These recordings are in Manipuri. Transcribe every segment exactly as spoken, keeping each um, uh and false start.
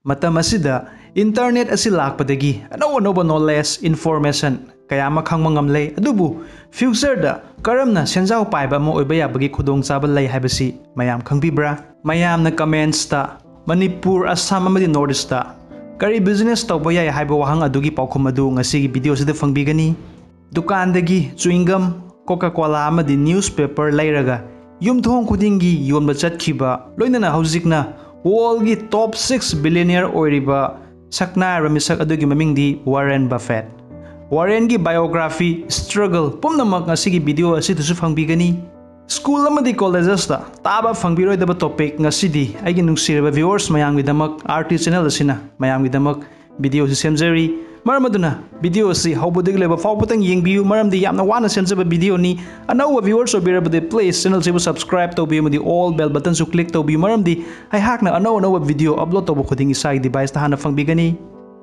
ꯃꯇꯝ ꯑꯁꯤꯗ internet ꯑꯁꯤ ꯂꯥꯛꯄꯗꯒꯤ ꯑꯅꯧ ꯑꯅꯧꯕ knowledge, information ꯀꯌꯥ ꯑꯃ ꯈꯪꯕ ꯉꯝꯂꯦ꯫ ꯑꯗꯨꯕꯨ future ꯗ ꯀꯔꯝꯅ ꯁꯦꯟꯖꯥꯎ ꯄꯥꯏꯕ ꯑꯃ ꯑꯣꯏꯕ ꯌꯥꯕꯒꯤ ꯈꯨꯗꯣꯡꯆꯥꯕ ꯂꯩ ꯍꯥꯏꯕꯁꯤ ꯃꯌꯥꯝ ꯈꯪꯕꯤꯕ꯭ꯔꯥ? ꯃꯌꯥꯝꯅ comments ꯇ "ꯃꯅꯤꯄꯨꯔ, ꯑꯁꯥꯝ ꯑꯃꯗꯤ North East ꯇ ꯀꯔꯤ business ꯇꯧꯕ ꯌꯥꯏ?" ꯍꯥꯏꯕ ꯋꯥꯍꯪ ꯑꯗꯨꯒꯤ ꯄꯥꯎꯈꯨꯝ ꯑꯗꯨ ꯉꯁꯤꯒꯤ video ꯑꯁꯤꯗ ꯐꯪꯕꯤꯒꯅꯤ꯫ ꯗꯨꯀꯥꯟꯗꯒꯤ chewing gum, Coca Cola ꯑꯃꯗꯤ newspaper ꯂꯩꯔꯒ ꯌꯨꯝꯊꯣꯡ ꯈꯨꯗꯤꯡꯒꯤ ꯌꯣꯟꯕ ꯆꯠꯈꯤꯕ, ꯂꯣꯏꯅꯅ ꯍꯧꯖꯤꯛꯅ world ꯀꯤ top six billionaire ꯑꯣꯏꯔꯤꯕ ꯁꯛꯅꯥꯏꯔꯕ ꯃꯤꯁꯛ ꯑꯗꯨꯒꯤ ꯃꯃꯤꯡꯗꯤ Warren Buffett꯫ Warren ꯒꯤ biography, struggle ꯄꯨꯝꯅꯃꯛ ꯉꯁꯤꯒꯤ video ꯑꯁꯤꯗꯁꯨ ꯐꯪꯕꯤꯒꯅꯤ꯫ School ꯑꯃꯗꯤ colleges ꯇ ꯇꯥꯕ ꯐꯪꯕꯤꯔꯣꯏꯗꯕ topic ꯉꯁꯤꯗꯤ ꯑꯩꯒꯤ ꯅꯨꯡꯁꯤꯔꯕ viewers ꯃꯌꯥꯝꯒꯤꯗꯃꯛ R T channel ꯑꯁꯤꯅ ꯃꯌꯥꯝꯒꯤꯗꯃꯛ video ꯑꯁꯤ ꯁꯦꯝꯖꯔꯤ꯫ ꯃꯔꯝ ꯑꯗꯨꯅ video ꯑꯁꯤ ꯍꯧꯕꯗꯒꯤ ꯂꯣꯏꯕ ꯐꯥꯎꯕꯇꯪ ꯌꯦꯡꯕꯤꯌꯨ, ꯃꯔꯝꯗꯤ ꯌꯥꯝꯅ ꯋꯥꯅ ꯁꯦꯝꯖꯕ video ꯅꯤ꯫ ꯑꯅꯧꯕ viewers ꯑꯣꯏꯕꯤꯔꯕꯗꯤ please channel ꯁꯤꯕꯨ subscribe ꯇꯧꯕꯤꯌꯨ ꯑꯃꯗꯤ all bell button ꯁꯨ click ꯇꯧꯕꯤꯌꯨ, ꯃꯔꯝꯗꯤ ꯑꯩꯍꯥꯛꯅ ꯑꯅꯧ ꯑꯅꯧꯕ video upload ꯇꯧꯕ ꯈꯨꯗꯤꯡ ꯏꯁꯥꯒꯤ device ꯇ ꯍꯥꯟꯅ ꯐꯪꯕꯤꯒꯅꯤ꯫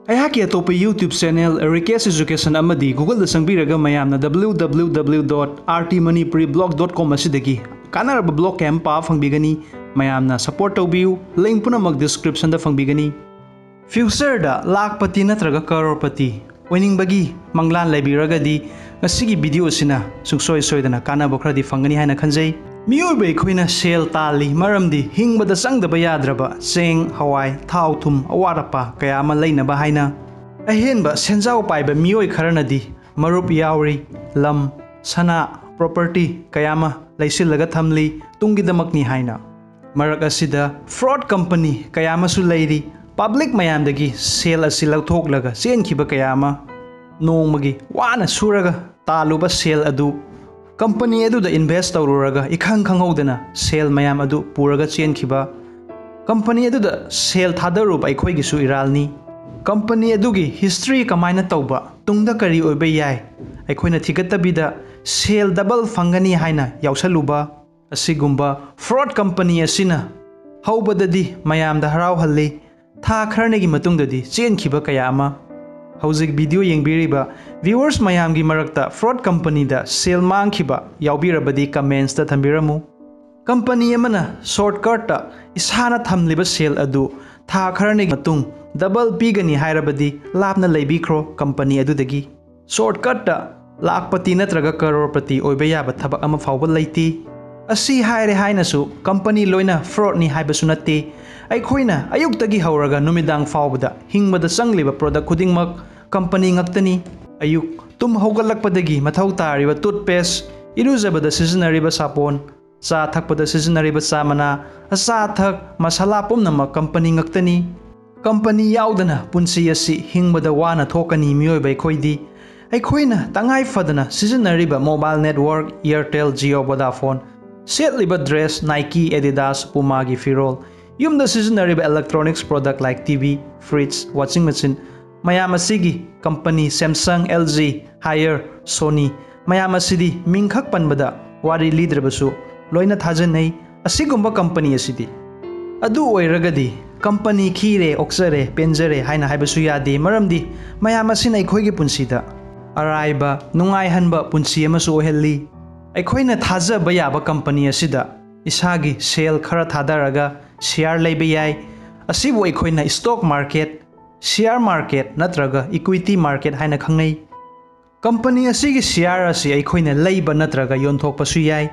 ꯑꯩꯍꯥꯛꯀꯤ ꯑꯇꯣꯞꯄ YouTube channel Rikesh Education ꯑꯃꯗꯤ Google ꯗ ꯆꯪꯕꯤꯔꯒ ꯃꯌꯥꯝꯅ W W W dot R T Manipuri blog dot com ꯑꯁꯤꯗꯒꯤ ꯀꯥꯟꯅꯔꯕ blog ꯀꯌꯥ ꯑꯃ ꯄꯥꯕ ꯐꯪꯕꯤꯒꯅꯤ꯫ ꯃꯌꯥꯝꯅ support ꯇꯧꯕꯤꯌꯨ, link ꯄꯨꯝꯅꯃꯛ description ꯗ ꯐꯪꯕꯤꯒꯅꯤ꯫ Future ꯗ ꯂꯥꯈꯄꯇꯤ ꯅꯠꯇ꯭ꯔꯒ ꯀꯔꯣꯔꯄꯇꯤ ꯑꯣꯏꯅꯤꯡꯕꯒꯤ ꯃꯪꯂꯥꯟ ꯂꯩꯕꯤꯔꯒꯗꯤ ꯉꯁꯤꯒꯤ video ꯑꯁꯤꯅ ꯁꯨꯡꯁꯣꯏ ꯁꯣꯏꯗꯅ ꯀꯥꯟꯅꯕ ꯈꯔꯗꯤ ꯐꯪꯒꯅꯤ ꯍꯥꯏꯅ ꯈꯟꯖꯩ꯫ ꯃꯤꯑꯣꯏꯕ ꯑꯩꯈꯣꯏꯅ ꯁꯦꯜ ꯇꯥꯜꯂꯤ, ꯃꯔꯝꯗꯤ ꯍꯤꯡꯕꯗ ꯆꯪꯗꯕ ꯌꯥꯗ꯭ꯔꯕ ꯆꯦꯡ, ꯍꯋꯥꯏ, ꯊꯥꯎ, ꯊꯨꯝ, ꯑꯋꯥꯠ ꯑꯄꯥ ꯀꯌꯥ ꯑꯃ ꯂꯩꯅꯕ ꯍꯥꯏꯅ꯫ ꯑꯍꯦꯟꯕ ꯁꯦꯟꯖꯥꯎ ꯄꯥꯏꯕ ꯃꯤꯑꯣꯏ ꯈꯔꯅꯗꯤ ꯃꯔꯨꯞ ꯌꯥꯎꯔꯤ, ꯂꯝ, ꯁꯅꯥ, property ꯀꯌꯥ ꯑꯃ ꯂꯩꯁꯤꯜꯂꯒ ꯊꯝꯂꯤ, ꯇꯨꯡꯒꯤꯗꯃꯛꯅꯤ ꯍꯥꯏꯅ꯫ ꯃꯔꯛ ꯑꯁꯤꯗ fraud company ꯀꯌꯥ ꯑꯃꯁꯨ ꯂꯩꯔꯤ꯫ Public ꯃꯌꯥꯝꯗꯒꯤ ꯁꯦꯜ ꯑꯁꯤ ꯂꯧꯊꯣꯛꯂꯒ ꯆꯦꯟꯈꯤꯕ ꯀꯌꯥ ꯑꯃ, ꯅꯣꯡꯃꯒꯤ ꯋꯥꯅ ꯁꯨꯔꯒ ꯇꯥꯜꯂꯨꯕ ꯁꯦꯜ ꯑꯗꯨ company ꯑꯗꯨꯗ invest ꯇꯧꯔꯨꯔꯒ ꯏꯈꯪ ꯈꯪꯍꯧꯗꯅ ꯁꯦꯜ ꯃꯌꯥꯝ ꯑꯗꯨ ꯄꯨꯔꯒ ꯆꯦꯟꯈꯤꯕ, company ꯑꯗꯨꯗ ꯁꯦꯜ ꯊꯥꯗꯔꯨꯕ ꯑꯩꯈꯣꯏꯒꯤꯁꯨ ꯏꯔꯥꯜꯅꯤ꯫ Company ꯑꯗꯨꯒꯤ history ꯀꯃꯥꯏꯅ ꯇꯧꯕ, ꯇꯨꯡꯗ ꯀꯔꯤ ꯑꯣꯏꯕ ꯌꯥꯏ, ꯑꯩꯈꯣꯏꯅ ꯊꯤꯒꯠꯇꯕꯤꯗ ꯁꯦꯜ double ꯐꯪꯒꯅꯤ ꯍꯥꯏꯅ ꯌꯥꯎꯁꯜꯂꯨꯕ, ꯑꯁꯤꯒꯨꯝꯕ fraud company ꯑꯁꯤꯅ ꯍꯧꯕꯗꯗꯤ ꯃꯌꯥꯝꯗ ꯍꯔꯥꯎꯍꯜꯂꯤ, ꯊꯥ ꯈꯔꯅꯤꯒꯤ ꯃꯇꯨꯡꯗꯗꯤ ꯆꯦꯟꯈꯤꯕ ꯀꯌꯥ ꯑꯃ꯫ ꯍꯧꯖꯤꯛ video ꯌꯦꯡꯕꯤꯔꯤꯕ viewers ꯃꯌꯥꯝꯒꯤ ꯃꯔꯛꯇ fraud company ꯗ ꯁꯦꯜ ꯃꯥꯡꯈꯤꯕ ꯌꯥꯎꯕꯤꯔꯕꯗꯤ comments ꯇ ꯊꯝꯕꯤꯔꯝꯃꯨ꯫ Company ꯑꯃꯅ shortcut ꯇ ꯏꯁꯥꯅ ꯊꯝꯂꯤꯕ ꯁꯦꯜ ꯑꯗꯨ ꯊꯥ ꯈꯔꯅꯤꯒꯤ ꯃꯇꯨꯡ ꯗꯕꯜ ꯄꯤꯒꯅꯤ ꯍꯥꯏꯔꯕꯗꯤ ꯂꯥꯞꯅ ꯂꯩꯕꯤꯈ꯭ꯔꯣ ꯀꯝꯄꯅꯤ ꯑꯗꯨꯗꯒꯤ꯫ ꯁꯣꯔꯠꯀꯠꯇ ꯂꯥꯛꯄꯇꯤ ꯅꯠꯇ꯭ꯔꯒ ꯀꯔꯣꯔꯄꯇꯤ ꯑꯣꯏꯕ ꯌꯥꯕ ꯊꯕꯛ ꯑꯃ ꯐꯥꯎꯕ ꯂꯩꯇꯦ꯫ ꯑꯁꯤ ꯍꯥꯏꯔꯦ ꯍꯥꯏꯅꯁꯨ ꯀꯝꯄꯅꯤ ꯂꯣꯏꯅ ꯐ꯭ꯔꯣꯗꯅꯤ ꯍꯥꯏꯕꯁꯨ ꯅꯠꯇꯦ꯫ ꯑꯩꯈꯣꯏꯅ ꯑꯌꯨꯛꯇꯒꯤ ꯍꯧꯔꯒ ꯅꯨꯃꯤꯗꯥꯡ ꯐꯥꯎꯕꯗ ꯍꯤꯡꯕꯗ ꯆꯪꯂꯤꯕ ꯄ꯭ꯔꯣꯗꯛ ꯈꯨꯗꯤꯡꯃꯛ ꯀꯝꯄꯅꯤ ꯉꯥꯛꯇꯅꯤ꯫ ꯑꯌꯨꯛ ꯇꯨꯝ ꯍꯧꯒꯠꯂꯛꯄꯗꯒꯤ ꯃꯊꯧ ꯇꯥꯔꯤꯕ ꯇꯨꯠꯄꯦꯁ, ꯏꯔꯨꯖꯕꯗ ꯁꯤꯖꯤꯟꯅꯔꯤꯕ ꯁꯥꯄꯣꯟ, ꯆꯥ ꯊꯛꯄꯗ ꯁꯤꯖꯤꯟꯅꯔꯤꯕ ꯆꯥ ꯃꯅꯥ, ꯑꯆꯥ ꯑꯊꯛ, ꯃꯁꯥꯂꯥ ꯄꯨꯝꯅꯃꯛ ꯀꯝꯄꯅꯤ ꯉꯥꯛꯇꯅꯤ꯫ ꯀꯝꯄꯅꯤ ꯌꯥꯎꯗꯅ ꯄꯨꯟꯁꯤ ꯑꯁꯤ ꯍꯤꯡꯕꯗ ꯋꯥꯅ ꯊꯣꯛꯀꯅꯤ ꯃꯤꯑꯣꯏꯕ ꯑꯩꯈꯣꯏꯗꯤ꯫ ꯑꯩꯈꯣꯏꯅ ꯇꯉꯥꯏ ꯐꯗꯅ ꯁꯤꯖꯤꯟꯅꯔꯤꯕ mobile network, Airtel, Jio, Vodafone, ꯁꯦꯠꯂꯤꯕ ꯗ꯭ꯔꯦꯁ, Nike, Adidas, Pumaꯒꯤ ꯐꯤꯔꯣꯜ, ꯌꯨꯝꯗ ꯁꯤꯖꯤꯟꯅꯔꯤꯕ electronics product like TV, fridge, washing machine, ꯃꯌꯥꯝ ꯑꯁꯤꯒꯤ company Samsung, LG, Haier, Sony, ꯃꯌꯥꯝ ꯑꯁꯤꯗꯤ ꯃꯤꯡꯈꯛ ꯄꯟꯕꯗ ꯋꯥꯔꯤ ꯂꯤꯗ꯭ꯔꯕꯁꯨ ꯂꯣꯏꯅ ꯊꯥꯖꯅꯩ꯫ ꯑꯁꯤꯒꯨꯝꯕ ꯀꯝꯄꯅꯤ ꯑꯁꯤꯗꯤ꯫ ꯑꯗꯨ ꯑꯣꯏꯔꯒꯗꯤ ꯀꯝꯄꯅꯤ ꯈꯤꯔꯦ, ꯑꯣꯛꯆꯔꯦ, ꯄꯦꯟꯖꯔꯦ ꯍꯥꯏꯅ ꯍꯥꯏꯕꯁꯨ ꯌꯥꯗꯦ, ꯃꯔꯝꯗꯤ ꯃꯌꯥꯝ ꯑꯁꯤꯅ ꯑꯩꯈꯣꯏꯒꯤ ꯄꯨꯟꯁꯤꯗ ꯑꯔꯥꯏꯕ, ꯅꯨꯡꯉꯥꯏꯍꯟꯕ ꯄꯨꯟꯁꯤ ꯑꯃꯁꯨ ꯑꯣꯏꯍꯜꯂꯤ꯫ ꯑꯩꯈꯣꯏꯅ ꯊꯥꯖꯕ ꯌꯥꯕ ꯀꯝꯄꯅꯤ ꯑꯁꯤꯗ ꯏꯁꯥꯒꯤ ꯁꯦꯜ ꯈꯔ ꯊꯥꯗꯔꯒ ꯁꯤꯌꯥꯔ ꯂꯩꯕ ꯌꯥꯏ꯫ ꯑꯁꯤꯕꯨ ꯑꯩꯈꯣꯏꯅ stock market, share market ꯅꯠꯇ꯭ꯔꯒ equity market ꯍꯥꯏꯅ ꯈꯪꯅꯩ꯫ ꯀꯝꯄꯅꯤ ꯑꯁꯤꯒꯤ ꯁꯤꯌꯥꯔ ꯑꯁꯤ ꯑꯩꯈꯣꯏꯅ ꯂꯩꯕ ꯅꯠꯇ꯭ꯔꯒ ꯌꯣꯟꯊꯣꯛꯄꯁꯨ ꯌꯥꯏ꯫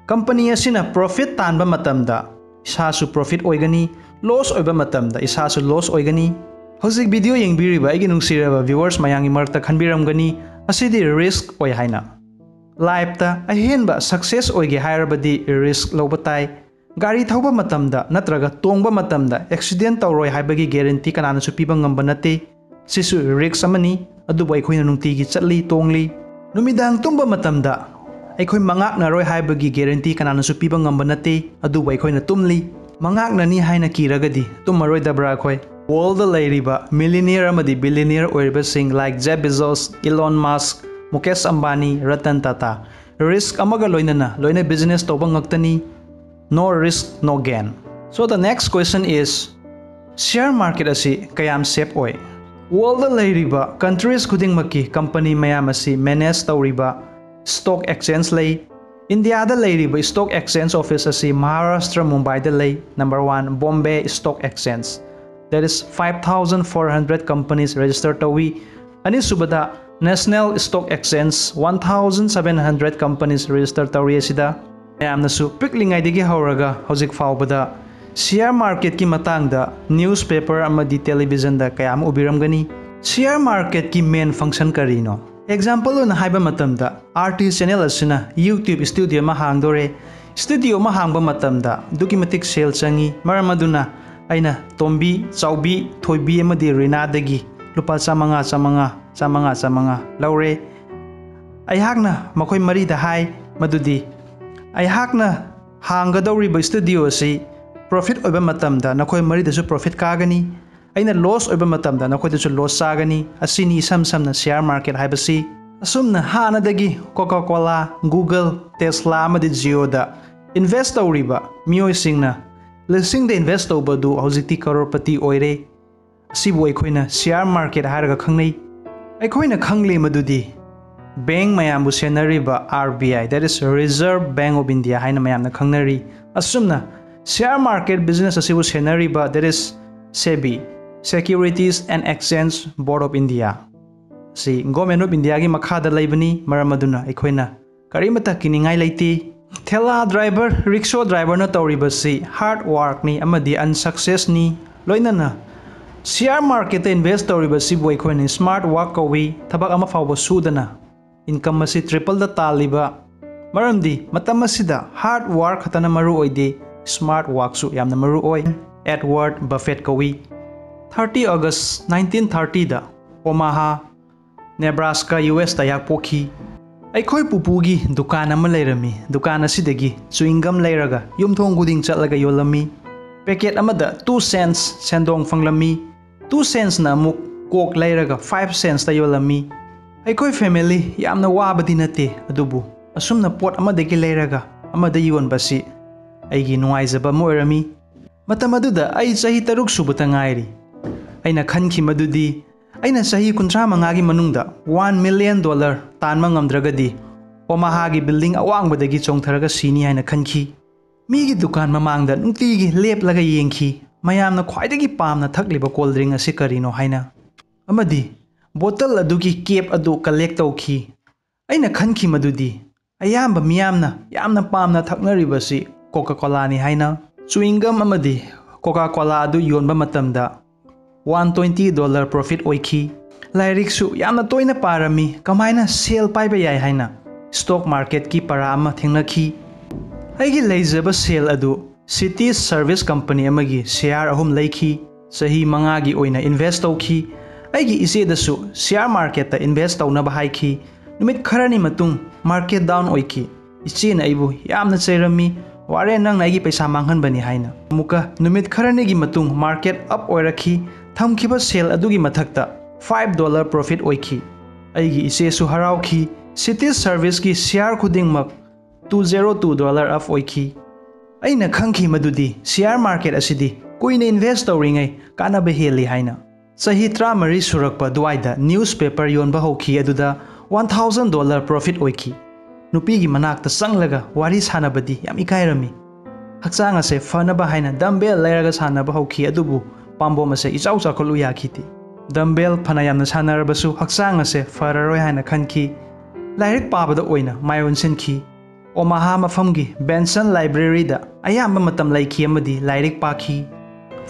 ꯀꯝꯄꯅꯤ ꯑꯁꯤꯅ ꯄ꯭ꯔꯣꯐꯤꯠ ꯇꯥꯟꯕ ꯃꯇꯝꯗ ꯏꯁꯥꯁꯨ ꯄ꯭ꯔꯣꯐꯤꯠ ꯑꯣꯏꯒꯅꯤ, ꯂꯣꯁ ꯑꯣꯏꯕ ꯃꯇꯝꯗ ꯏꯁꯥꯁꯨ ꯂꯣꯁ ꯑꯣꯏꯒꯅꯤ꯫ ꯍꯧꯖꯤꯛ ꯚꯤꯗꯤꯑꯣ ꯌꯦꯡꯕꯤꯔꯤꯕ ꯑꯩꯒꯤ ꯅꯨꯡꯁꯤꯔꯕ ꯚ꯭ꯌꯨꯋꯔꯁ ꯃꯌꯥꯝꯒꯤ ꯃꯔꯛꯇ ꯈꯟꯕꯤꯔꯝꯒꯅꯤ, ꯑꯁꯤꯗꯤ ꯔꯤꯁꯛ ꯑꯣꯏ ꯍꯥꯏꯅ꯫ ꯂꯥꯏꯐꯇ ꯑꯍꯦꯟꯕ ꯁꯛꯁꯦꯁ ꯑꯣꯏꯒꯦ ꯍꯥꯏꯔꯕꯗꯤ ꯔꯤꯁꯛ ꯂꯧꯕ ꯇꯥꯏ꯫ ꯒꯥꯔꯤ ꯊꯧꯕ ꯃꯇꯝꯗ ꯅꯠꯇ꯭ꯔꯒ ꯇꯣꯡꯕ ꯃꯇꯝꯗ ꯑꯦꯛꯁꯤꯗꯦꯟ ꯇꯧꯔꯣꯏ ꯍꯥꯏꯕꯒꯤ ꯒꯦꯔꯦꯟꯇꯤ ꯀꯅꯥꯅꯁꯨ ꯄꯤꯕ ꯉꯝꯕ ꯅꯠꯇꯦ꯫ ꯁꯤꯁꯨ ꯔꯤꯁꯛ ꯑꯃꯅꯤ, ꯑꯗꯨꯕꯨ ꯑꯩꯈꯣꯏꯅ ꯅꯨꯡꯇꯤꯒꯤ ꯆꯠꯂꯤ, ꯇꯣꯡꯂꯤ꯫ ꯅꯨꯃꯤꯗꯥꯡ ꯇꯨꯝꯕ ꯃꯇꯝꯗ ꯑꯩꯈꯣꯏ ꯃꯉꯥꯛꯅꯔꯣꯏ ꯍꯥꯏꯕꯒꯤ ꯒꯦꯔꯦꯟꯇꯤ ꯀꯅꯥꯅꯁꯨ ꯄꯤꯕ ꯉꯝꯕ ꯅꯠꯇꯦ, ꯑꯗꯨꯕꯨ ꯑꯩꯈꯣꯏꯅ ꯇꯨꯝꯂꯤ꯫ ꯃꯉꯥꯛꯅꯅꯤ ꯍꯥꯏꯅ ꯀꯤꯔꯒꯗꯤ ꯇꯨꯝꯃꯔꯣꯏꯗꯕ꯭ꯔꯥ ꯑꯩꯈꯣꯏ? ꯋꯥꯔꯜꯗ ꯂꯩꯔꯤꯕ ꯃꯤꯂꯤꯅꯤꯌꯔ ꯑꯃꯗꯤ ꯕꯤꯂꯤꯅꯤꯌꯔ ꯑꯣꯏꯔꯤꯕꯁꯤꯡ like Jeff Bezos, Elon Musk, Mukesh Ambani, Ratan Tata, risk ꯑꯃꯒ ꯂꯣꯏꯅꯅ ꯂꯣꯏꯅ ꯕꯤꯖꯤꯅꯦꯁ ꯇꯧꯕ ꯉꯥꯛꯇꯅꯤ꯫ No risk, no gain. So the next question is, share market ꯑꯁꯤ ꯀꯌꯥꯝ ꯁꯦꯐ ꯑꯣꯏ? ꯋꯥꯔꯜꯗ ꯂꯩꯔꯤꯕ ꯀꯟꯇ꯭ꯔꯤꯁ ꯈꯨꯗꯤꯡꯃꯛꯀꯤ ꯀꯝꯄꯅꯤ ꯃꯌꯥꯝ ꯑꯁꯤ ꯃꯦꯅꯦꯖ ꯇꯧꯔꯤꯕ ꯁ꯭ꯇꯣꯛ ꯑꯦꯛꯁꯆꯦꯟꯖ ꯂꯩ꯫ ꯏꯟꯗꯤꯌꯥꯗ ꯂꯩꯔꯤꯕ ꯁ꯭ꯇꯣꯛ ꯑꯦꯛꯁꯆꯦꯟꯖ ꯑꯣꯐꯤꯁ ꯑꯁꯤ ꯃꯍꯥꯔꯥꯁꯇ꯭ꯔ, ꯃꯨꯝꯕꯥꯏꯗ ꯂꯩ꯫ Number one, Bombay Stock Exchange꯫ that is five thousand four hundred companies register ꯇꯧꯏ꯫ ꯑꯅꯤꯁꯨꯕꯗ National Stock Exchange, one thousand seven hundred companies register ꯇꯧꯔꯤ꯫ ꯑꯁꯤꯗ ꯃꯌꯥꯝꯅꯁꯨ ꯄꯤꯛꯂꯤꯉꯩꯗꯒꯤ ꯍꯧꯔꯒ ꯍꯧꯖꯤꯛ ꯐꯥꯎꯕꯗ share marketꯀꯤ ꯃꯇꯥꯡꯗ newspaper ꯑꯃꯗꯤ televisionꯗ ꯀꯌꯥ ꯑꯃ ꯎꯕꯤꯔꯝꯒꯅꯤ꯫ Share marketꯀꯤ main function ꯀꯔꯤꯅꯣ? Example ꯑꯣꯏꯅ ꯍꯥꯏꯕ ꯃꯇꯝꯗ, RT channel ꯑꯁꯤꯅ YouTube studio ꯑꯃ ꯍꯥꯡꯗꯣꯔꯦ꯫ Studio ꯑꯃ ꯍꯥꯡꯕ ꯃꯇꯝꯗ ꯑꯗꯨꯛꯀꯤ ꯃꯇꯤꯛ ꯁꯦꯜ ꯆꯪꯏ꯫ ꯃꯔꯝ ꯑꯗꯨꯅ ꯑꯩꯅ ꯇꯣꯝꯕꯤ, ꯆꯥꯎꯕꯤ, ꯊꯣꯏꯕꯤ ꯑꯃꯗꯤ ꯔꯤꯅꯥꯗꯒꯤ ꯂꯨꯄꯥ ꯆꯥꯃꯉꯥ, ꯆꯥꯃꯉꯥ, ꯆꯥꯃꯉꯥ, ꯆꯥꯃꯉꯥ ꯂꯧꯔꯦ꯫ ꯑꯩꯍꯥꯛꯅ ꯃꯈꯣꯏ ꯃꯔꯤꯗ ꯍꯥꯏ ꯃꯗꯨꯗꯤ ꯑꯩꯍꯥꯛꯅ ꯍꯥꯡꯒꯗꯧꯔꯤꯕ studio ꯑꯁꯤ profit ꯑꯣꯏꯕ ꯃꯇꯝꯗ ꯅꯈꯣꯏ ꯃꯔꯤꯗꯁꯨ profit ꯀꯥꯒꯅꯤ, ꯑꯩꯅ loss ꯑꯣꯏꯕ ꯃꯇꯝꯗ ꯅꯈꯣꯏꯗꯁꯨ loss ꯆꯥꯒꯅꯤ꯫ ꯑꯁꯤꯅꯤ ꯏꯁꯝ ꯁꯝꯅ share market ꯍꯥꯏꯕꯁꯤ꯫ ꯑꯁꯨꯝꯅ ꯍꯥꯟꯅꯗꯒꯤ Coca-Cola, Google, Tesla ꯑꯃꯗꯤ Jioꯗ invest ꯇꯧꯔꯤꯕ ꯃꯤꯑꯣꯏꯁꯤꯡꯅ ꯂꯤꯁꯤꯡꯗ invest ꯇꯧꯕ ꯑꯗꯨ ꯍꯧꯖꯤꯛꯇꯤ ꯀꯔꯣꯔꯄꯇꯤ ꯑꯣꯏꯔꯦ꯫ ꯑꯁꯤꯕꯨ ꯑꯩꯈꯣꯏꯅ share market ꯍꯥꯏꯔꯒ ꯈꯪꯅꯩ꯫ ꯑꯩꯈꯣꯏꯅ ꯈꯪꯂꯤ ꯃꯗꯨꯗꯤ bank ꯃꯌꯥꯝꯕꯨ ꯁꯦꯟꯅꯔꯤꯕ RBI, that is Reserve Bank of India ꯍꯥꯏꯅ ꯃꯌꯥꯝꯅ ꯈꯪꯅꯔꯤ꯫ ꯑꯁꯨꯝꯅ share market business ꯑꯁꯤꯕꯨ ꯁꯦꯟꯅꯔꯤꯕ, that is SEBI, Securities and Exchange Board of India, ꯁꯤ Government of Indiaꯒꯤ ꯃꯈꯥꯗ ꯂꯩꯕꯅꯤ꯫ ꯃꯔꯝ ꯑꯗꯨꯅ ꯑꯩꯈꯣꯏꯅ ꯀꯔꯤꯃꯠꯇ ꯀꯤꯅꯤꯡꯉꯥꯏ ꯂꯩꯇꯦ꯫ ꯊꯦꯂꯥ driver, rickshaw driverꯅ ꯇꯧꯔꯤꯕꯁꯤ hard workꯅꯤ ꯑꯃꯗꯤ unsuccessꯅꯤ꯫ ꯂꯣꯏꯅꯅ share marketꯇ invest ꯇꯧꯔꯤꯕꯁꯤꯕꯨ ꯑꯩꯈꯣꯏꯅ smart work ꯀꯧꯏ꯫ ꯊꯕꯛ ꯑꯃ ꯐꯥꯎꯕ ꯁꯨꯗꯅ income ꯑꯁꯤ tripleꯗ ꯇꯥꯜꯂꯤꯕ꯫ ꯃꯔꯝꯗꯤ ꯃꯇꯝ ꯑꯁꯤꯗ hard work ꯈꯛꯇꯅ ꯃꯔꯨ ꯑꯣꯏꯗꯦ, smart workꯁꯨ ꯌꯥꯝꯅ ꯃꯔꯨ ꯑꯣꯏ꯫ Edward Buffett ꯀꯧꯏ꯫ Thirty August nineteen thirtyꯗ Omaha, Nebraska, USꯇ ꯑꯩꯍꯥꯛ ꯄꯣꯛꯈꯤ꯫ ꯑꯩꯈꯣꯏ ꯄꯨꯄꯨꯒꯤ ꯗꯨꯀꯥꯟ ꯑꯃ ꯂꯩꯔꯝꯃꯤ꯫ ꯗꯨꯀꯥꯟ ꯑꯁꯤꯗꯒꯤ chewing gum ꯂꯩꯔꯒ ꯌꯨꯝꯊꯣꯡ ꯈꯨꯗꯤꯡ ꯆꯠꯂꯒ ꯌꯣꯜꯂꯝꯃꯤ꯫ Packet ꯑꯃꯗ two cents ꯁꯦꯟꯗꯣꯡ ꯐꯪꯂꯝꯃꯤ꯫ Two centsꯅ ꯑꯃꯨꯛ Coke ꯂꯩꯔꯒ five centsꯇ ꯌꯣꯜꯂꯝꯃꯤ꯫ ꯑꯩꯈꯣꯏ family ꯌꯥꯝꯅ ꯋꯥꯕꯗꯤ ꯅꯠꯇꯦ, ꯑꯗꯨꯕꯨ ꯑꯁꯨꯝꯅ ꯄꯣꯠ ꯑꯃꯗꯒꯤ ꯂꯩꯔꯒ ꯑꯃꯗ ꯌꯣꯟꯕꯁꯤ ꯑꯩꯒꯤ ꯅꯨꯡꯉꯥꯏꯖꯕ ꯑꯃ ꯑꯣꯏꯔꯝꯃꯤ꯫ ꯃꯇꯝ ꯑꯗꯨꯗ ꯑꯩ ꯆꯍꯤ ꯇꯔꯨꯛ ꯁꯨꯕꯇ ꯉꯥꯏꯔꯤ꯫ ꯑꯩꯅ ꯈꯟꯈꯤ ꯃꯗꯨꯗꯤ ꯑꯩꯅ ꯆꯍꯤ ꯀꯨꯟꯊ꯭ꯔꯥ ꯃꯉꯥꯒꯤ ꯃꯅꯨꯡꯗ one million dollar ꯇꯥꯟꯕ ꯉꯝꯗ꯭ꯔꯒꯗꯤ Omahaꯒꯤ building ꯑꯋꯥꯡꯕꯗꯒꯤ ꯆꯣꯡꯊꯔꯒ ꯁꯤꯅꯤ ꯍꯥꯏꯅ ꯈꯟꯈꯤ꯫ ꯃꯤꯒꯤ ꯗꯨꯀꯥꯟ ꯃꯃꯥꯡꯗ ꯅꯨꯡꯇꯤꯒꯤ ꯂꯦꯞꯂꯒ ꯌꯦꯡꯈꯤ꯫ ꯃꯌꯥꯝꯅ ꯈ꯭ꯋꯥꯏꯗꯒꯤ ꯄꯥꯝꯅ ꯊꯛꯂꯤꯕ cold drink ꯑꯁꯤ ꯀꯔꯤꯅꯣ ꯍꯥꯏꯅ꯫ ꯑꯃꯗꯤ bottle ꯑꯗꯨꯒꯤ cap ꯑꯗꯨ collect ꯇꯧꯈꯤ꯫ ꯑꯩꯅ ꯈꯟꯈꯤ ꯃꯗꯨꯗꯤ ꯑꯌꯥꯝꯕ ꯃꯤꯌꯥꯝꯅ ꯌꯥꯝꯅ ꯄꯥꯝꯅ ꯊꯛꯅꯔꯤꯕꯁꯤ Coca-Colaꯅꯤ ꯍꯥꯏꯅ꯫ Chewing gum ꯑꯃꯗꯤ Coca-Cola ꯑꯗꯨ ꯌꯣꯟꯕ ꯃꯇꯝꯗ one twenty dollar profit ꯑꯣꯏꯈꯤ꯫ ꯂꯥꯏꯔꯤꯛꯁꯨ ꯌꯥꯝꯅ ꯇꯣꯏꯅ ꯄꯥꯔꯝꯃꯤ, ꯀꯃꯥꯏꯅ ꯁꯦꯜ ꯄꯥꯏꯕ ꯌꯥꯏ ꯍꯥꯏꯅ꯫ Stock marketꯀꯤ ꯄꯔꯥ ꯑꯃ ꯊꯦꯡꯅꯈꯤ꯫ ꯑꯩꯒꯤ ꯂꯩꯖꯕ ꯁꯦꯜ ꯑꯗꯨ City Service Company ꯑꯃꯒꯤ share ꯑꯍꯨꯝ ꯂꯩꯈꯤ꯫ ꯆꯍꯤ ꯃꯉꯥꯒꯤ ꯑꯣꯏꯅ invest ꯇꯧꯈꯤ꯫ ꯑꯩꯒꯤ ꯏꯆꯦꯗꯁꯨ share marketꯇ invest ꯇꯧꯅꯕ ꯍꯥꯏꯈꯤ꯫ ꯅꯨꯃꯤꯠ ꯈꯔꯅꯤ ꯃꯇꯨꯡ market down ꯑꯣꯏꯈꯤ꯫ ꯏꯆꯦꯅ ꯑꯩꯕꯨ ꯌꯥꯝꯅ ꯆꯩꯔꯝꯃꯤ, "ꯋꯥꯔꯦꯟ, ꯅꯪꯅ ꯑꯩꯒꯤ ꯄꯩꯁꯥ ꯃꯥꯡꯍꯟꯕꯅꯤ" ꯍꯥꯏꯅ꯫ ꯑꯃꯨꯛꯀ ꯅꯨꯃꯤꯠ ꯈꯔꯅꯤꯒꯤ ꯃꯇꯨꯡ market up ꯑꯣꯏꯔꯛꯈꯤ꯫ ꯊꯝꯈꯤꯕ ꯁꯦꯜ ꯑꯗꯨꯒꯤ ꯃꯊꯛꯇ five dollar profit ꯑꯣꯏꯈꯤ꯫ ꯑꯩꯒꯤ ꯏꯆꯦꯁꯨ ꯍꯔꯥꯎꯈꯤ꯫ City Serviceꯀꯤ share ꯈꯨꯗꯤꯡꯃꯛ two zero two dollar up ꯑꯣꯏꯈꯤ꯫ ꯑꯩꯅ ꯈꯪꯈꯤ ꯃꯗꯨꯗꯤ share market ꯑꯁꯤꯗꯤ ꯀꯨꯏꯅ invest ꯇꯧꯔꯤꯉꯩ ꯀꯥꯟꯅꯕ ꯍꯦꯜꯂꯤ ꯍꯥꯏꯅ꯫ ꯆꯍꯤ ꯇꯔꯥꯃꯔꯤ ꯁꯨꯔꯛꯄ ꯑꯗꯨꯋꯥꯏꯗ newspaper ꯌꯣꯟꯕ ꯍꯧꯈꯤ, ꯑꯗꯨꯗ one thousand dollar profit ꯑꯣꯏꯈꯤ꯫ ꯅꯨꯄꯤꯒꯤ ꯃꯅꯥꯛꯇ ꯆꯪꯂꯒ ꯋꯥꯔꯤ ꯁꯥꯟꯅꯕꯗꯤ ꯌꯥꯝ ꯏꯀꯥꯏꯔꯝꯃꯤ꯫ ꯍꯛꯆꯥꯡ ꯑꯁꯦ ꯐꯅꯕ ꯍꯥꯏꯅ dumbbell ꯂꯩꯔꯒ ꯁꯥꯟꯅꯕ ꯍꯧꯈꯤ, ꯑꯗꯨꯕꯨ ꯄꯥꯝꯕꯣꯝ ꯑꯁꯦ ꯏꯆꯥꯎ ꯆꯥꯎꯈꯠꯂꯨ ꯌꯥꯈꯤꯗꯦ꯫ Dumbbell ꯐꯅ ꯌꯥꯝꯅ ꯁꯥꯟꯅꯔꯕꯁꯨ ꯍꯛꯆꯥꯡ ꯑꯁꯦ ꯐꯔꯔꯣꯏ ꯍꯥꯏꯅ ꯈꯟꯈꯤ꯫ ꯂꯥꯏꯔꯤꯛ ꯄꯥꯕꯗ ꯑꯣꯏꯅ ꯃꯥꯏ ꯑꯣꯟꯁꯤꯟꯈꯤ꯫ Omaha ꯃꯐꯝꯒꯤ Benson Libraryꯗ ꯑꯌꯥꯝꯕ ꯃꯇꯝ ꯂꯩꯈꯤ ꯑꯃꯗꯤ ꯂꯥꯏꯔꯤꯛ ꯄꯥꯈꯤ꯫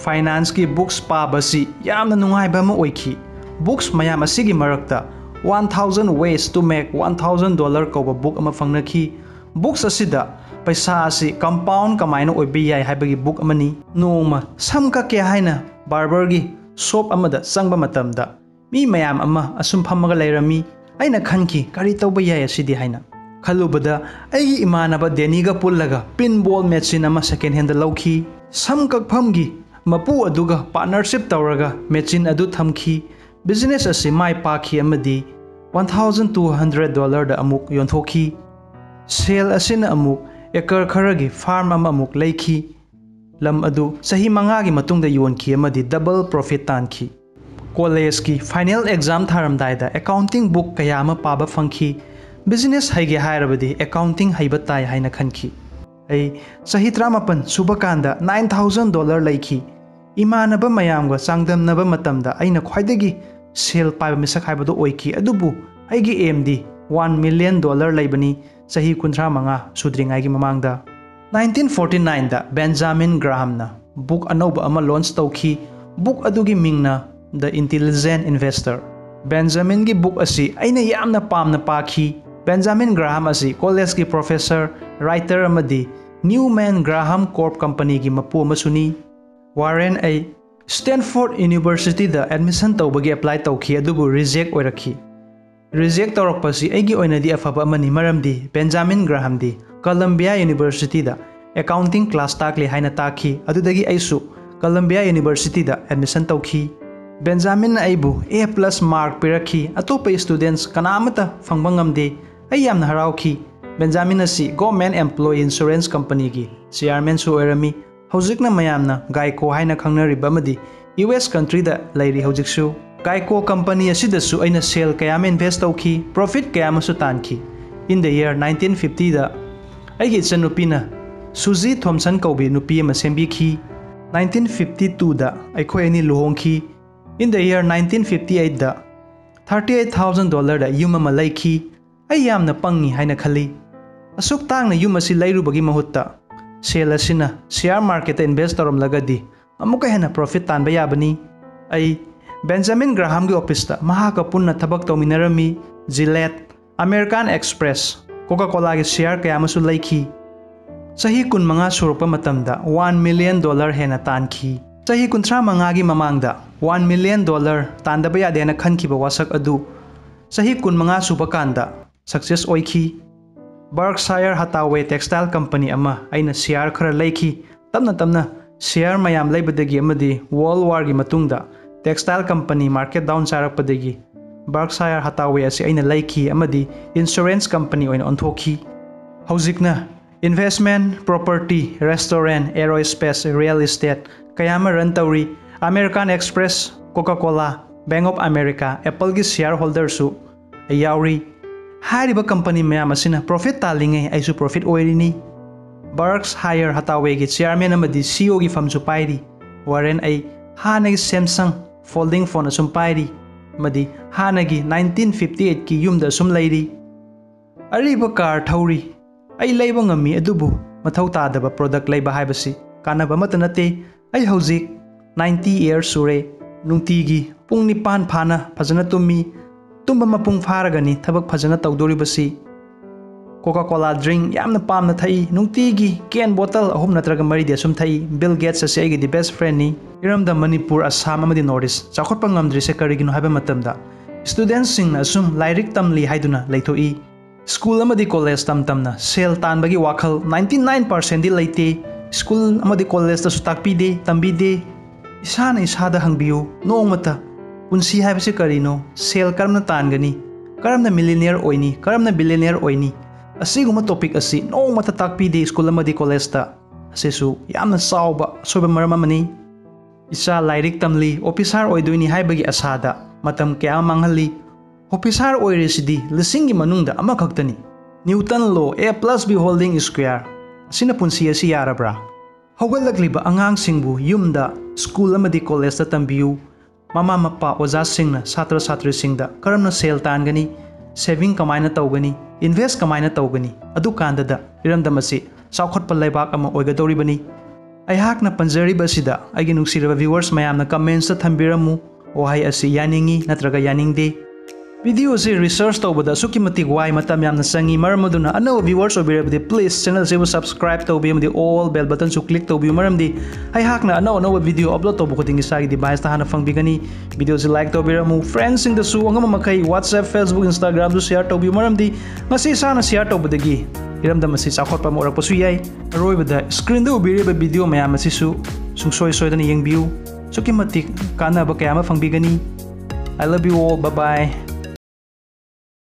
Financeꯀꯤ books ꯄꯥꯕꯁꯤ ꯌꯥꯝꯅ ꯅꯨꯡꯉꯥꯏꯕ ꯑꯃ ꯑꯣꯏꯈꯤ꯫ Books ꯃꯌꯥꯝ ꯑꯁꯤꯒꯤ ꯃꯔꯛꯇ One Thousand Ways to Make One Thousand Dollar ꯀꯧꯕ book ꯑꯃ ꯐꯪꯅꯈꯤ꯫ Books ꯑꯁꯤꯗ ꯄꯩꯁꯥ ꯑꯁꯤ compound ꯀꯃꯥꯏꯅ ꯑꯣꯏꯕ ꯌꯥꯏ ꯍꯥꯏꯕꯒꯤ book ꯑꯃꯅꯤ꯫ ꯅꯣꯡꯃ ꯁꯝ ꯀꯛꯀꯦ ꯍꯥꯏꯅ barberꯒꯤ shop ꯑꯃꯗ ꯆꯪꯕ ꯃꯇꯝꯗ, ꯃꯤ ꯃꯌꯥꯝ ꯑꯃ ꯑꯁꯨꯝ ꯐꯝꯃꯒ ꯂꯩꯔꯝꯃꯤ꯫ ꯑꯩꯅ ꯈꯟꯈꯤ, "ꯀꯔꯤ ꯇꯧꯕ ꯌꯥꯏ ꯑꯁꯤꯗꯤ?" ꯍꯥꯏꯅ ꯈꯜꯂꯨꯕꯗ, ꯑꯩꯒꯤ ꯏꯃꯥꯟꯅꯕ Dannyꯒ ꯄꯨꯜꯂꯒ pinball machine ꯑꯃ second handꯗ ꯂꯧꯈꯤ꯫ ꯁꯝ ꯀꯛꯐꯝꯒꯤ ꯃꯄꯨ ꯑꯗꯨꯒ partnership ꯇꯧꯔꯒ machine ꯑꯗꯨ ꯊꯝꯈꯤ꯫ Business ꯑꯁꯤ ꯃꯥꯏ ꯄꯥꯛꯈꯤ ꯑꯃꯗꯤ one thousand two hundred dollarꯗ ꯑꯃꯨꯛ ꯌꯣꯟꯊꯣꯛꯈꯤ꯫ Sale ꯑꯁꯤꯅ ꯑꯃꯨꯛ acre ꯈꯔꯒꯤ farm ꯑꯃ ꯑꯃꯨꯛ ꯂꯩꯈꯤ꯫ ꯂꯝ ꯑꯗꯨ ꯆꯍꯤ ꯃꯉꯥꯒꯤ ꯃꯇꯨꯡꯗ ꯌꯣꯟꯈꯤ ꯑꯃꯗꯤ double profit ꯇꯥꯟꯈꯤ꯫ Collegeꯀꯤ final exam ꯊꯥꯔꯝꯗꯥꯏꯗ accounting book ꯀꯌꯥ ꯑꯃ ꯄꯥꯕ ꯐꯪꯈꯤ꯫ Business ꯍꯩꯒꯦ ꯍꯥꯏꯔꯕꯗꯤ accounting ꯍꯩꯕ ꯇꯥꯏ ꯍꯥꯏꯅ ꯈꯟꯈꯤ꯫ ꯑꯩ ꯆꯍꯤ ꯇꯔꯥꯃꯥꯄꯟ ꯁꯨꯕ ꯀꯥꯟꯗ nine thousand dollar ꯂꯩꯈꯤ꯫ ꯏꯃꯥꯟꯅꯕ ꯃꯌꯥꯝꯒ ꯆꯥꯡꯗꯝꯅꯕ ꯃꯇꯝꯗ ꯑꯩꯅ ꯈ꯭ꯋꯥꯏꯗꯒꯤ ꯁꯦꯜ ꯄꯥꯏꯕ ꯃꯤꯁꯛ ꯍꯥꯏꯕꯗꯨ ꯑꯣꯏꯈꯤ꯫ ꯑꯗꯨꯕꯨ ꯑꯩꯒꯤ aim ꯗꯤ one million dollar ꯂꯩꯕꯅꯤ ꯆꯍꯤ ꯀꯨꯟꯊ꯭ꯔꯥ ꯃꯉꯥ ꯁꯨꯗ꯭ꯔꯤꯉꯩꯒꯤ ꯃꯃꯥꯡꯗ꯫ Nineteen forty nine ꯗ ꯕꯦꯟꯖꯥꯃꯤꯟ ꯒ꯭ꯔꯥꯍꯥꯝꯅ book ꯑꯅꯧꯕ ꯑꯃ launch ꯇꯧꯈꯤ꯫ Book ꯑꯗꯨꯒꯤ ꯃꯤꯡꯅ The Intelligent Investor꯫ ꯕꯦꯟꯖꯥꯃꯤꯟꯒꯤ book ꯑꯁꯤ ꯑꯩꯅ ꯌꯥꯝꯅ ꯄꯥꯝꯅ ꯄꯥꯈꯤ꯫ ꯕꯦꯟꯖꯥꯃꯤꯟ ꯒ꯭ꯔꯥꯍꯥꯝ ꯑꯁꯤ college ꯀꯤ professor, writer ꯑꯃꯗꯤ Newman Graham Corp company ꯒꯤ ꯃꯄꯨ ꯑꯃꯁꯨꯅꯤ꯫ ꯋꯥꯔꯦꯟ, ꯑꯩ Stanford University ꯗ admission ꯇꯧꯕꯒꯤ apply ꯇꯧꯈꯤ, ꯑꯗꯨꯕꯨ reject ꯑꯣꯏꯔꯛꯈꯤ꯫ Reject ꯇꯧꯔꯛꯄꯁꯤ ꯑꯩꯒꯤ ꯑꯣꯏꯅꯗꯤ ꯑꯐꯕ ꯑꯃꯅꯤ, ꯃꯔꯝꯗꯤ ꯕꯦꯟꯖꯥꯃꯤꯟ ꯒ꯭ꯔꯥꯍꯥꯝꯗꯤ Columbia University ꯗ accounting class ꯇꯥꯛꯂꯤ ꯍꯥꯏꯅ ꯇꯥꯛꯈꯤ꯫ ꯑꯗꯨꯗꯒꯤ ꯑꯩꯁꯨ Columbia University ꯗ admission ꯇꯧꯈꯤ꯫ ꯕꯦꯟꯖꯥꯃꯤꯟꯅ ꯑꯩꯕꯨ A plus mark ꯄꯤꯔꯛꯈꯤ꯫ ꯑꯇꯣꯞꯄ students ꯀꯅꯥ ꯑꯃꯠꯇ ꯐꯪꯕ ꯉꯝꯗꯦ꯫ ꯑꯩ ꯌꯥꯝꯅ ꯍꯔꯥꯎꯈꯤ꯫ ꯕꯦꯟꯖꯥꯃꯤꯟ ꯑꯁꯤ Government Employee Insurance Company ꯒꯤ chairman ꯁꯨ ꯑꯣꯏꯔꯝꯃꯤ꯫ ꯍꯧꯖꯤꯛꯅ ꯃꯌꯥꯝꯅ ꯒꯥꯏꯀꯣ ꯍꯥꯏꯅ ꯈꯪꯅꯔꯤꯕ ꯑꯃꯗꯤ U S country ꯗ ꯂꯩꯔꯤ ꯍꯧꯖꯤꯛꯁꯨ꯫ ꯒꯥꯏꯀꯣ company ꯑꯁꯤꯗꯁꯨ ꯑꯩꯅ ꯁꯦꯜ ꯀꯌꯥ ꯑꯃ invest ꯇꯧꯈꯤ, profit ꯀꯌꯥ ꯑꯃꯁꯨ ꯇꯥꯟꯈꯤ꯫ In the year nineteen fifty ꯗ ꯑꯩꯒꯤ ꯏꯆꯟꯅꯨꯄꯤꯅ ꯁꯨꯖꯤ ꯊꯣꯝꯁꯟ ꯀꯧꯕꯤ ꯅꯨꯄꯤ ꯑꯃ ꯁꯦꯝꯕꯤꯈꯤ꯫ Nineteen fifty two ꯗ ꯑꯩꯈꯣꯏ ꯑꯅꯤ ꯂꯨꯍꯣꯡꯈꯤ꯫ In the year nineteen fifty eight the thirty eight thousand dollar ꯗ ꯌꯨꯝ ꯑꯃ ꯂꯩꯈꯤ꯫ ꯑꯩ ꯌꯥꯝꯅ ꯄꯪꯉꯤ ꯍꯥꯏꯅ ꯈꯜꯂꯤ꯫ ꯑꯁꯨꯛ ꯇꯥꯡꯅ ꯌꯨꯝ ꯑꯁꯤ ꯂꯩꯔꯨꯕꯒꯤ ꯃꯍꯨꯠꯇ ꯁꯦꯜ ꯑꯁꯤꯅ share market ꯇ invest ꯇꯧꯔꯝꯂꯒꯗꯤ ꯑꯃꯨꯛꯀ ꯍꯦꯟꯅ profit ꯇꯥꯟꯕ ꯌꯥꯕꯅꯤ꯫ ꯑꯩ ꯕꯦꯟꯖꯥꯃꯤꯟ ꯒ꯭ꯔꯥꯍꯥꯝꯒꯤ office ꯇ ꯃꯍꯥꯛꯀ ꯄꯨꯟꯅ ꯊꯕꯛ ꯇꯧꯃꯤꯟꯅꯔꯝꯃꯤ꯫ Gillette, American Express, Coca-Cola ꯒꯤ share ꯀꯌꯥ ꯑꯃꯁꯨ ꯂꯩꯈꯤ꯫ ꯆꯍꯤ ꯀꯨꯟꯃꯉꯥ ꯁꯨꯔꯛꯄ ꯃꯇꯝꯗ one million dollar ꯍꯦꯟꯅ ꯇꯥꯟꯈꯤ꯫ ꯆꯍꯤ ꯀꯨꯟꯊ꯭ꯔꯥ ꯃꯉꯥꯒꯤ ꯃꯃꯥꯡꯗ one million dollar ꯇꯥꯟꯗꯕ ꯌꯥꯗꯦ ꯍꯥꯏꯅ ꯈꯟꯈꯤꯕ ꯋꯥꯁꯛ ꯑꯗꯨ ꯆꯍꯤ ꯀꯨꯟꯃꯉꯥ ꯁꯨꯕ ꯀꯥꯟꯗ success ꯑꯣꯏꯈꯤ꯫ Berkshire Hathaway Textile Company ꯑꯃ ꯑꯩꯅ share ꯈꯔ ꯂꯩꯈꯤ꯫ ꯇꯞꯅ ꯇꯞꯅ share ꯃꯌꯥꯝ ꯂꯩꯕꯗꯒꯤ ꯑꯃꯗꯤ World War ꯒꯤ ꯃꯇꯨꯡꯗ textile company market down ꯆꯥꯔꯛꯄꯗꯒꯤ Berkshire Hathaway ꯑꯁꯤ ꯑꯩꯅ ꯂꯩꯈꯤ ꯑꯃꯗꯤ insurance company ꯑꯣꯏꯅ ꯑꯣꯟꯊꯣꯛꯈꯤ꯫ ꯍꯧꯖꯤꯛꯅ investment, property, restaurant, aerospace, real estate ꯀꯌꯥ ꯑꯃ run ꯇꯧꯔꯤ꯫ American Express, Coca-Cola, Bank of America, Apple ꯒꯤ shareholder ꯁꯨ ꯑꯩ ꯌꯥꯎꯔꯤ꯫ ꯍꯥꯏꯔꯤꯕ company ꯃꯌꯥꯝ ꯑꯁꯤꯅ profit ꯇꯥꯜꯂꯤꯉꯩ ꯑꯩꯁꯨ profit ꯑꯣꯏꯔꯤꯅꯤ꯫ Berkshire Hathaway ꯒꯤ chairman ꯑꯃꯗꯤ C E O ꯒꯤ ꯐꯝꯁꯨ ꯄꯥꯏꯔꯤ꯫ ꯋꯥꯔꯦꯟ, ꯑꯩ ꯍꯥꯟꯅꯒꯤ Samsung folding phone ꯑꯁꯨꯝ ꯄꯥꯏꯔꯤ, ꯑꯃꯗꯤ ꯍꯥꯟꯅꯒꯤ nineteen fifty eight ꯀꯤ ꯌꯨꯝꯗ ꯑꯁꯨꯝ ꯂꯩꯔꯤ꯫ ꯑꯔꯤꯕ car ꯊꯧꯔꯤ꯫ ꯑꯩ ꯂꯩꯕ ꯉꯝꯃꯤ, ꯑꯗꯨꯕꯨ ꯃꯊꯧ ꯇꯥꯗꯕ product ꯂꯩꯕ ꯍꯥꯏꯕꯁꯤ ꯀꯥꯟꯅꯕ ꯑꯃꯠꯇ ꯅꯠꯇꯦ꯫ ꯑꯩ ꯍꯧꯖꯤꯛ ninety years ꯁꯨꯔꯦ꯫ ꯅꯨꯡꯇꯤꯒꯤ ꯄꯨꯡ ꯅꯤꯄꯥꯟ ꯐꯥꯅ ꯐꯖꯅ ꯇꯨꯝꯃꯤ꯫ ꯇꯨꯝꯕ ꯃꯄꯨꯡ ꯐꯥꯔꯒꯅꯤ ꯊꯕꯛ ꯐꯖꯅ ꯇꯧꯗꯣꯔꯤꯕꯁꯤ꯫ Coca Cola drink ꯌꯥꯝꯅ ꯄꯥꯝꯅ ꯊꯛꯏ꯫ ꯅꯨꯡꯇꯤꯒꯤ can bottle ꯑꯍꯨꯝ ꯅꯠꯇ꯭ꯔꯒ ꯃꯔꯤꯗꯤ ꯑꯁꯨꯝ ꯊꯛꯏ꯫ Bill Gates ꯑꯁꯤ ꯑꯩꯒꯤꯗꯤ best friend ꯅꯤ꯫ ꯏꯔꯝꯗꯝ ꯃꯅꯤꯄꯨꯔ, ꯑꯁꯥꯝ ꯑꯃꯗꯤ North East ꯆꯥꯎꯈꯠꯄ ꯉꯝꯗ꯭ꯔꯤꯁꯦ ꯀꯔꯤꯒꯤꯅꯣ ꯍꯥꯏꯕ ꯃꯇꯝꯗ, student ꯁꯤꯡꯅ ꯑꯁꯨꯝ ꯂꯥꯏꯔꯤꯛ ꯇꯝꯂꯤ ꯍꯥꯏꯗꯨꯅ ꯂꯩꯊꯣꯛꯏ꯫ School ꯑꯃꯗꯤ college ꯇꯝ ꯇꯝꯅ ꯁꯦꯜ ꯇꯥꯟꯕꯒꯤ ꯋꯥꯈꯜ ninety nine percent ꯗꯤ ꯂꯩꯇꯦ꯫ School ꯑꯃꯗꯤ college ꯇꯁꯨ ꯇꯥꯛꯄꯤꯗꯦ, ꯇꯝꯕꯤꯗꯦ꯫ ꯏꯁꯥꯅ ꯏꯁꯥꯗ ꯍꯪꯕꯤꯌꯨ ꯅꯣꯡꯃꯇ, ꯄꯨꯟꯁꯤ ꯍꯥꯏꯕꯁꯤ ꯀꯔꯤꯅꯣ? ꯁꯦꯜ ꯀꯔꯝꯅ ꯇꯥꯟꯒꯅꯤ? ꯀꯔꯝꯅ millionaire ꯑꯣꯏꯅꯤ? ꯀꯔꯝꯅ billionaire ꯑꯣꯏꯅꯤ? ꯑꯁꯤꯒꯨꯝꯕ topic ꯑꯁꯤ ꯅꯣꯡꯃꯇ ꯇꯥꯛꯄꯤꯗꯦ school ꯑꯃꯗꯤ college ꯇ꯫ ꯑꯁꯤꯁꯨ ꯌꯥꯝꯅ ꯆꯥꯎꯕ ꯑꯁꯣꯏꯕ ꯃꯔꯝ ꯑꯃꯅꯤ꯫ ꯏꯆꯥ ꯂꯥꯏꯔꯤꯛ ꯇꯝꯂꯤ, officer ꯑꯣꯏꯗꯣꯏꯅꯤ ꯍꯥꯏꯕꯒꯤ ꯑꯁꯥꯗ ꯃꯇꯝ ꯀꯌꯥ ꯑꯃ ꯃꯥꯡꯍꯜꯂꯤ꯫ Officer ꯑꯣꯏꯔꯤꯁꯤꯗꯤ ꯂꯤꯁꯤꯡꯒꯤ ꯃꯅꯨꯡꯗ ꯑꯃꯈꯛꯇꯅꯤ꯫ Newton law, A plus B holding square꯫ ꯑꯁꯤꯅ ꯄꯨꯟꯁꯤ ꯑꯁꯤ ꯌꯥꯔꯕ꯭ꯔꯥ? ꯍꯧꯒꯠꯂꯛꯂꯤꯕ ꯑꯉꯥꯡꯁꯤꯡꯕꯨ ꯌꯨꯝꯗ, school ꯑꯃꯗꯤ college ꯇ ꯇꯝꯕꯤꯌꯨ꯫ ꯃꯃꯥ ꯃꯄꯥ, ꯑꯣꯖꯥꯁꯤꯡꯅ ꯁꯥꯇ꯭ꯔ ꯁꯥꯇ꯭ꯔꯤꯁꯤꯡꯗ ꯀꯔꯝꯅ ꯁꯦꯜ ꯇꯥꯟꯒꯅꯤ, saving ꯀꯃꯥꯏꯅ ꯇꯧꯒꯅꯤ, invest ꯀꯃꯥꯏꯅ ꯇꯧꯒꯅꯤ, ꯑꯗꯨꯀꯥꯟꯗꯗ ꯏꯔꯝꯗꯝ ꯑꯁꯤ ꯆꯥꯎꯈꯠꯄ ꯂꯩꯕꯥꯛ ꯑꯃ ꯑꯣꯏꯒꯗꯧꯔꯤꯕꯅꯤ꯫ ꯑꯩꯍꯥꯛꯅ ꯄꯟꯖꯔꯤꯕ ꯑꯁꯤꯗ ꯑꯩꯒꯤ ꯅꯨꯡꯁꯤꯔꯕ viewers ꯃꯌꯥꯝꯅ comments ꯇ ꯊꯝꯕꯤꯔꯝꯃꯨ, ꯋꯥꯍꯩ ꯑꯁꯤ ꯌꯥꯅꯤꯡꯏ ꯅꯠꯇ꯭ꯔꯒ ꯌꯥꯅꯤꯡꯗꯦ꯫ Video ꯑꯁꯤ research ꯇꯧꯕꯗ ꯑꯁꯨꯛꯀꯤ ꯃꯇꯤꯛ ꯋꯥꯏ, ꯃꯇꯝ ꯌꯥꯝꯅ ꯆꯪꯏ꯫ ꯃꯔꯝ ꯑꯗꯨꯅ ꯑꯅꯧꯕ viewers ꯑꯣꯏꯕꯤꯔꯕꯗꯤ please channel ꯑꯁꯤꯕꯨ subscribe ꯇꯧꯕꯤꯌꯨ ꯑꯃꯗꯤ all bell button ꯁꯨ click ꯇꯧꯕꯤꯌꯨ, ꯃꯔꯝꯗꯤ ꯑꯩꯍꯥꯛꯅ ꯑꯅꯧ ꯑꯅꯧꯕ video upload ꯇꯧꯕ ꯈꯨꯗꯤꯡ ꯏꯁꯥꯒꯤ device ꯇ ꯍꯥꯟꯅ ꯐꯪꯕꯤꯒꯅꯤ꯫ Video ꯑꯁꯤ like ꯇꯧꯕꯤꯔꯝꯃꯨ, friends ꯁꯤꯡꯗꯁꯨ ꯑꯉꯝꯕ ꯃꯈꯩ WhatsApp, Facebook, Instagram ꯗ share ꯇꯧꯕꯤꯌꯨ, ꯃꯔꯝꯗꯤ ꯉꯁꯤ ꯏꯁꯥꯅ share ꯇꯧꯕꯗꯒꯤ ꯏꯔꯝꯗꯝ ꯑꯁꯤ ꯆꯥꯎꯈꯠꯄ ꯑꯃ ꯑꯣꯏꯔꯛꯄꯁꯨ ꯌꯥꯏ꯫ ꯑꯔꯣꯏꯕꯗ screen ꯗ ꯎꯕꯤꯔꯤꯕ video ꯃꯌꯥꯝ ꯑꯁꯤꯁꯨ ꯁꯨꯡꯁꯣꯏ ꯁꯣꯏꯗꯅ ꯌꯦꯡꯕꯤꯌꯨ꯫ ꯑꯁꯨꯛꯀꯤ ꯃꯇꯤꯛ ꯀꯥꯟꯅꯕ ꯀꯌꯥ ꯑꯃ ꯐꯪꯕꯤꯒꯅꯤ꯫ I love you all. Bye bye.